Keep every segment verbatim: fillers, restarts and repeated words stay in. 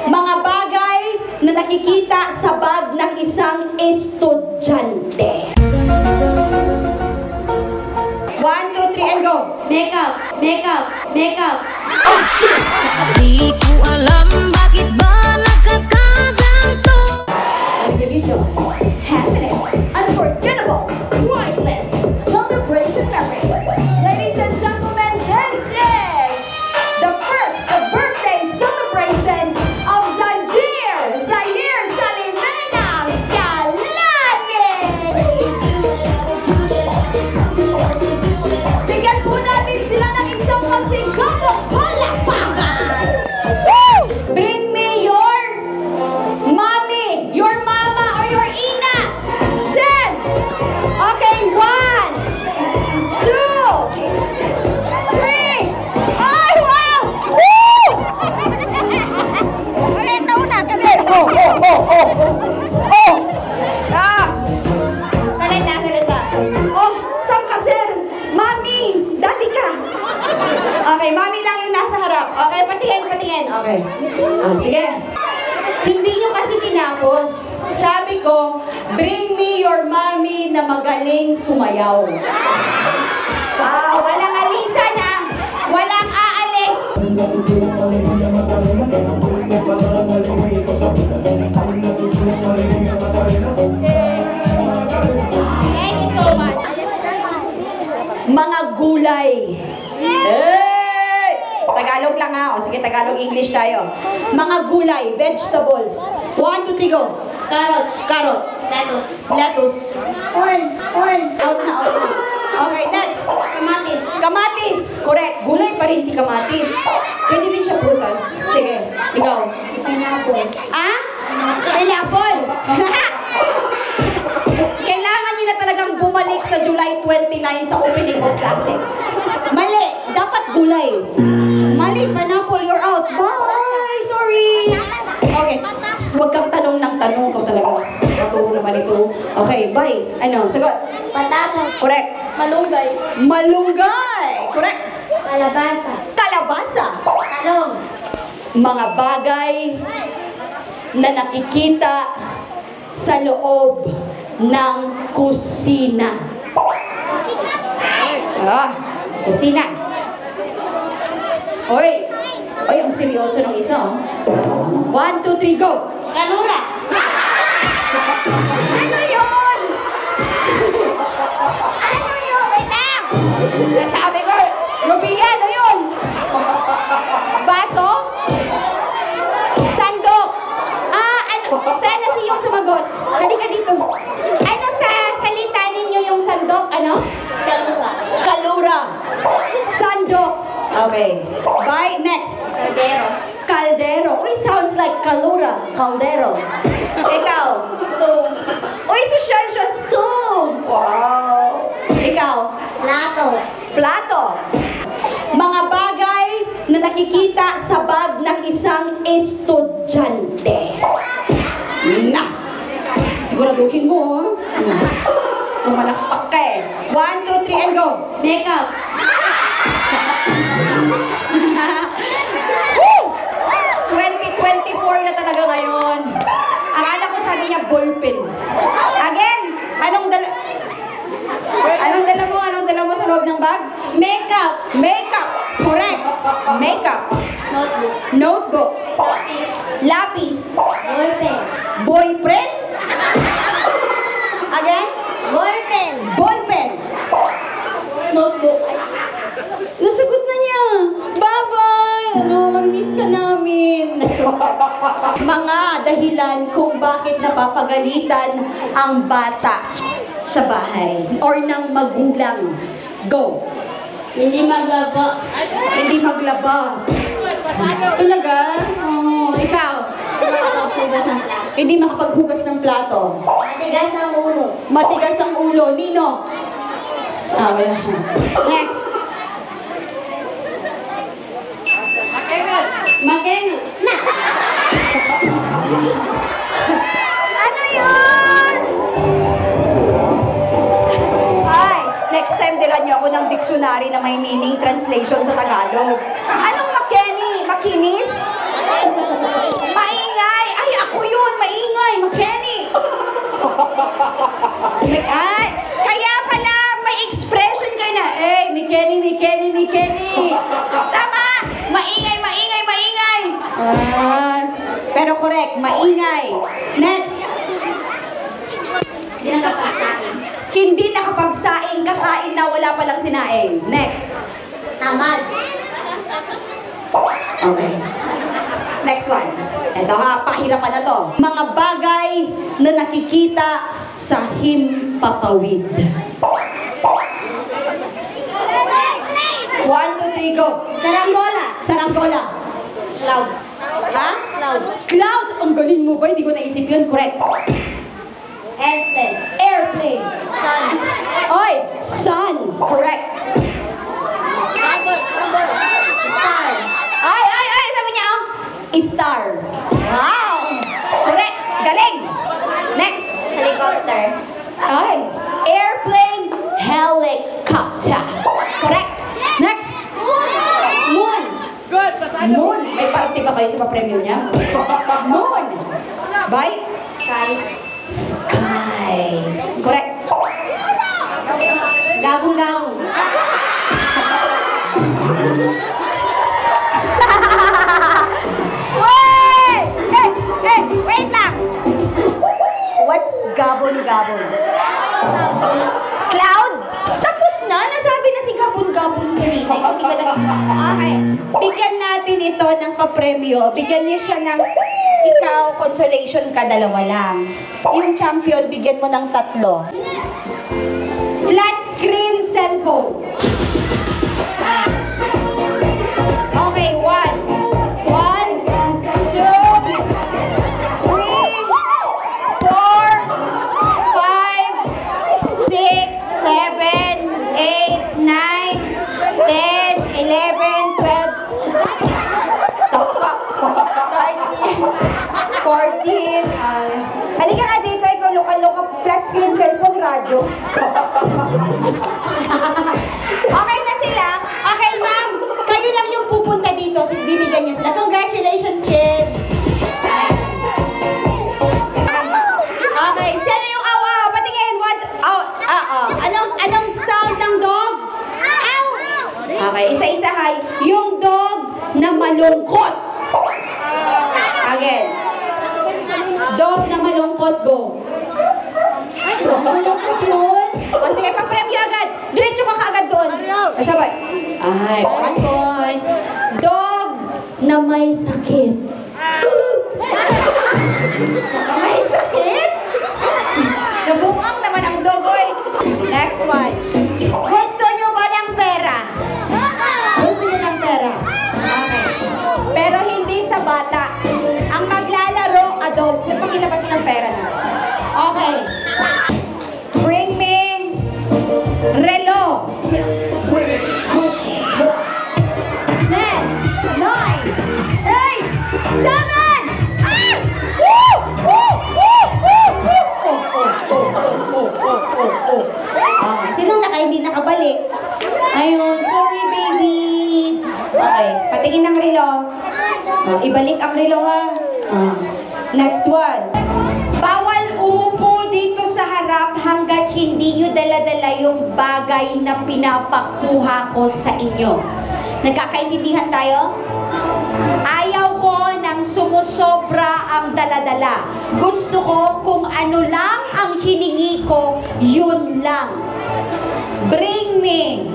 Mga bagay na nakikita sa bag ng isang estudyante. One, two, three, and go! Makeup! Makeup! Makeup! Di ko alam bakit ba nagkakaganto. Individual, happiness, unforgettable, priceless celebration memories. Ladies and gentlemen, this is the first birthday celebration of Zanjir Zaire Salimena Galani. Bigyan po natin sila ng isang masigabong palakpakan. Woo! Bring me your mommy, your mama, or your ina. Zen! Okay, one, two, three. Ay, wow! Woo! Ay, ang nauna, kami. Oh, oh, oh, oh, oh. Oh! Ah! Salita, salita. Oh, saan ka, sir? Mami, daddy ka. Okay, mami lang yung nasa harap. Okay, patingin, patingin. Okay. Ah, sige. Hindi nyo kasi tinapos. Sabi ko, "Bring me your mommy na magaling sumayaw." Ah, walang alisan, ah. Walang aalis. Thank you so much. Mga gulay. Hey! Tagalog lang, ha. O, sige, Tagalog, English tayo. Mga gulay, vegetables. One, two, three, go. Carrot. Carrots. Lettuce. Lettuce. Orange. Orange. Out na, out na. Okay, next. Kamatis. Kamatis. Correct. Gulay pa rin si kamatis. Pwede rin siya prutas. Sige, ikaw. Pineapple. Ah? Pineapple. Kailangan niyo na talagang bumalik sa July twenty-nine sa opening of classes. Mali. Dapat gulay. Mali, pineapple, you're out. Bye! Sorry. Okay. Shh, huwag kang tanong ng tanong. Ikaw talaga. Maturo naman ito. Okay, bye. Ano, sagot? Patatas. Correct. Malunggay. Malunggay. Correct. Kalabasa. Kalabasa. Talong. Mga bagay na nakikita sa loob ng kusina. Ah, kusina. Oy, oy, ang seryoso ng isa, oh. One, two, three, go! Kalura! Ano yun? Ano yun? Wait lang! Nasabi ko, Ruby, ano yun? Baso? Sandok? Ah, ano? Sana si yung sumagot. Halika dito. Ano sa salita ninyo yung sandok? Ano? Kalura. Kalura. Sandok. Okay. Bye. Next. Kaldero. Kaldero. Uy, sounds like kalura. Kaldero. Ikaw. Stove. Uy, sosyal siya. Stove. Wow. Ikaw. Plato. Plato. Mga bagay na nakikita sa bag ng isang estudyante. Na! Siguraduhin mo, oh. Pumalakpak ka, eh. One, two, three, and go. Makeup. Woo! Twenty twenty-four na talaga ngayon. Akala ko sabi niya ballpen. Again, anong dala? Anong dala mo? Anong dala mo sa loob ng bag? Makeup. Makeup. Correct. Makeup. Notebook. Notebook. Lapis. Lapis. Ballpen. Boyfriend? Again? Ballpen. Ballpen. Notebook. Nasagot na niya. Bye-bye! Ano, mamimiss ka namin. Mga dahilan kung bakit napapagalitan ang bata sa bahay or ng magulang. Go! Hindi maglaba. Hindi maglaba. Talaga? Oo, ikaw? Hindi makapaghugas ng plato. Hindi makapaghugas ng plato. Matigas ang ulo. Matigas ang ulo. Nino? Ah, wala. Next. Makenga. Ano yun? Ay, next time, dala niyo ako ng dictionary na may meaning translation sa Tagalog. Anong makeni? Makinis? Mai- Maingay. Next. Hindi nakapagsaing. Hindi nakapagsaing, kakain na, wala pa lang sinaing. Next. Tamad. Okay. Next one. Ito ha, pahirapan na to. Mga bagay na nakikita sa himpapawid. One, two, three, go. Saranggola. Saranggola. Cloud. Ha? Cloud. Clouds. Ang galing mo ba? Hindi ko naisip yun. Correct. Airplane. Airplane. Sun. Oy, sun. Correct. Star. Ay, ay, ay, sabi niya, oh. Star. Wow. Correct. Galing. Next. Helicopter. Ay. Airplane. Helicopter. Correct. Next. Moon. Good. Pasado. Moon. May parte ba kayo sa papremyo niya? Moon. Bay? Sky. Sky. Correct. Gabong-gabong. Wait! Hey! Hey! Wait lang! What's gabon-gabon? Cloud? Tapos na? Nasabi na si gabon-gabon kanina. Hindi ka nag- Okay. Bigyan natin ito ng papremyo. Bigyan niyo siya ng ikaw, consolation ka, dalawa lang. Yung champion, bigyan mo ng tatlo. Flat screen cellphone. Okay, one. One, two, three, four, five, six, seven, eight, nine, ten, eleven, twelve, thirteen, fourteen. Ah, halika nga dito, ikaw, lokal-lokal, flat screen cellphone, radyo. Okay na sila. Okay, ma'am. Kayo lang yung pupunta dito. Bibigyan niyo sila. Congratulations, kids. Okay, sino yung awa? Patingin. What? Oh, ah, oh. Anong, anong sound ng dog? Okay, isa-isa, hay. Yung dog na malungkot. Again. Dog na malungkot, go. Ay, malungkot yun. O, sige, papremyo agad. Diretso ka kaagad doon. O, siya ba? Ay, one point. Dog na may sakit. May sakit? Nabungang naman ang dog, oy. Next one. Gusto nyo ba ng pera? Gusto nyo ng pera? Okay. Pero hindi sa bata. Ang maglalaro, adult. Nagpakilabas ng pera na. Okay. Bring me relo. Ten, nine, eight, seven. Ah! Woo! Woo! Woo! Woo! Woo! Oh, oh, oh, oh, oh, oh, oh. Ah, sinong naka-, hindi nakabalik? Ayun, sorry, baby. Okay, patingin ng relo. Ah, ibalik ang relo, ha? Ah. Next one. Bawal umupo dito sa harap hanggat hindi nyo dala-dala yung bagay na pinapakuha ko sa inyo. Nagkakaintindihan tayo? Ayaw ko nang sumusobra ang dala-dala. Gusto ko kung ano lang ang hiningi ko, yun lang. Bring me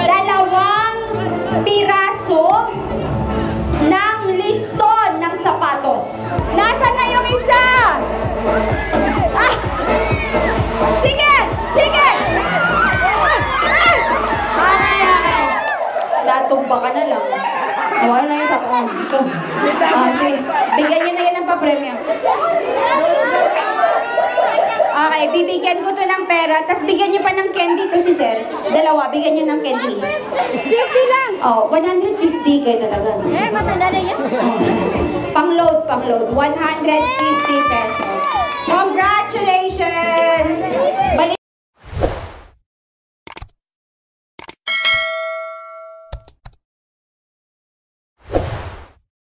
dalawang piraso ng liston ng sapatos. Nasaan na yung isa? Ah! Sige! Sige! Ah! Ah! Okay, okay. Natumba ka na lang. O, ano na yung sapatos? Ito. Ah, sige. Bigyan niyo na yan ng papremyo. Okay, bibigyan ko to ng pera, tas bigyan niyo pa ng candy to si sir. Dalawa, bigyan niyo ng candy. Fifty lang. Oh, one hundred fifty kayo talaga. Eh, matanda na yan. Pang-load, pang-load. One hundred fifty pesos. Congratulations!